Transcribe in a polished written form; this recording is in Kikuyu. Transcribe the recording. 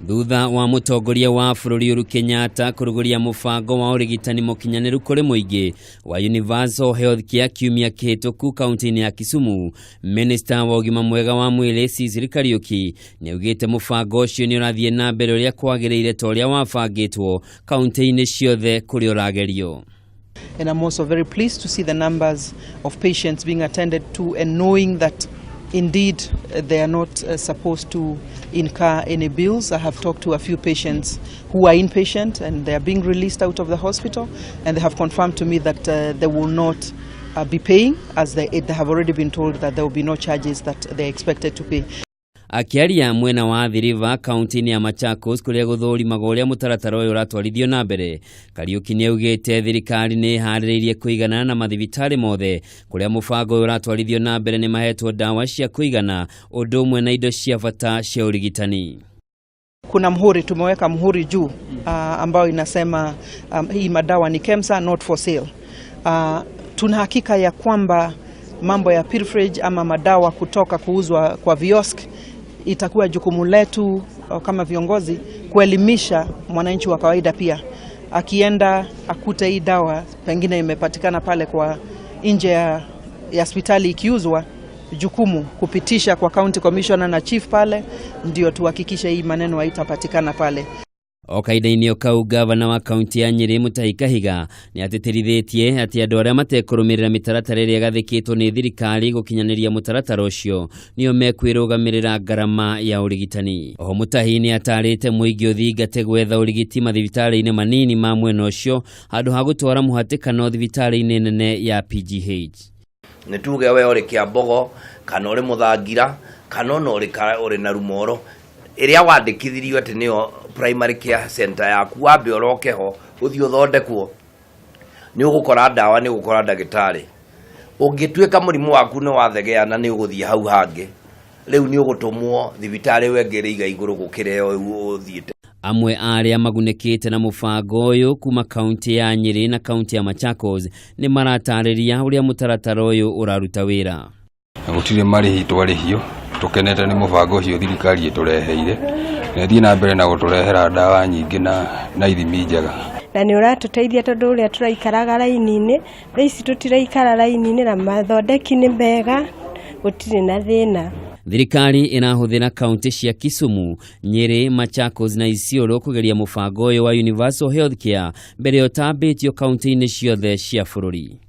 Thutha wa mũtongoria wa bũrũri Uhuru Kenyatta kũrugũria mũbango wa ũrigitani mũkinyanĩru kũrĩ mũingĩ wa Universal Health Care kiumia kĩhĩtũku kaunti-inĩ ya Kisumu, minista wa ũgima mwega wa mwĩrĩ Sicily Kariũki nĩaugĩte mũbango ũcio nĩ ũrathiĩ na mbere ũrĩa kwagĩrĩire ta ũrĩa wabangĩtwo kaunti-inĩ ciothe kũrĩa ũragerio. And I'm also very pleased to see the numbers of patients being attended to and knowing that indeed they are not supposed to incur any bills. I have talked to a few patients who are inpatient and they are being released out of the hospital, and they have confirmed to me that they will not be paying, as they have already been told that there will be no charges that they are expected to pay. Akĩaria mwena wa Athi River kaunti-inĩ ya Machakos kũrĩa gũthũrimagwo ũrĩa mũtaratara ũyũ ũratwarithio na mbere, Kariũki nĩaugĩte thirikari nĩ ĩharĩrĩirie kũiganana na mathibitarĩ mothe kũrĩa mũbango ũyũ ũratwarithio na mbere nĩ mahetwo ndawa cia kũigana ũndũ ũmwe na indo cia bata cia ũrigitani. Kuna mhuri, tumeweka mhuri juu ambao inasema hii madawa ni KEMSA, not for sale. Tuna hakika ya kwamba mambo ya pilferage ama madawa kutoka kuuzwa kwa viosk itakuwa jukumu letu kama viongozi kuelimisha mwananchi wa kawaida pia, akienda akute hii dawa pengine imepatikana pale kwa nje ya hospitali ikiuzwa, jukumu kupitisha kwa county commissioner na chief pale, ndio tuhakikishe hii maneno haitapatikana pale. O kahinda-inĩ o kau, gavana wa kaunti ya Nyĩrĩ Mutahi Kahiga nĩ atĩtĩrithĩtie atĩ andũ arĩa matekũrũmĩrĩra mĩtaratara ĩrĩa ĩgathĩkĩtwo nĩ thirikari gũkinyanĩria mũtaratara ũcio nĩo mekwĩrũgamĩrĩra ngarama ya ũrigitani. Oho Mutahi nĩ atarĩte mũingĩ ũthingate gwetha ũrigiti mathibitarĩ-inĩ manini ma mwena ũcio handũ ha gũtwara mũhatĩkano thibitarĩ-inĩ nene ya PGH. Nĩ tuge we ũrĩ Kĩambogo kana ũrĩ Mũthangira kana ona ũrĩ na Rumoro ĩrĩa wandĩkithirio atĩ nĩyo primary care center yaku, wambe ũroke ho ũthiĩ ũthondekwo, nĩ ũgũkora ndawa, nĩ ũgũkora ndagĩtarĩ. Ũngĩtuĩka mũrimũ waku nĩ wathegea na nĩ ũgũthiĩ hau hangĩ, rĩu nĩ ũgũtũmwo thibitarĩ ĩyo ĩngĩ ĩrĩ igũrũ gũkĩra ĩyo ũthiĩte. Amwe a arĩa magunĩkĩte na mũbango ũyũ kuma kaunti ya Nyĩrĩ na kaunti ya Machakos nĩ maratarĩria ũrĩa mũtaratara ũyũ ũraruta wĩra. Na gũtirĩ marĩhi twarĩhio, tũkenete nĩ mũbango ũcio thirikari ĩtũreheire na ĩthiĩ na mbere na gũtũrehera ndawa nyingĩ na ithimi njega. Na nĩ ũratũteithia tondũ ũrĩa tũraikaraga raini-inĩ, thaa ici tũtiraikara raini-inĩ na mathondeki nĩ mega, gũtirĩ na thĩna. Thirikari ĩrahũthĩra kaunti cia Kisumu, Nyĩrĩ, Machakos na Isiolo kũgeria mũbango ũyũ wa Universal Health Care mbere ũtambĩtio kaunti-inĩ ciothe cia bũrũri.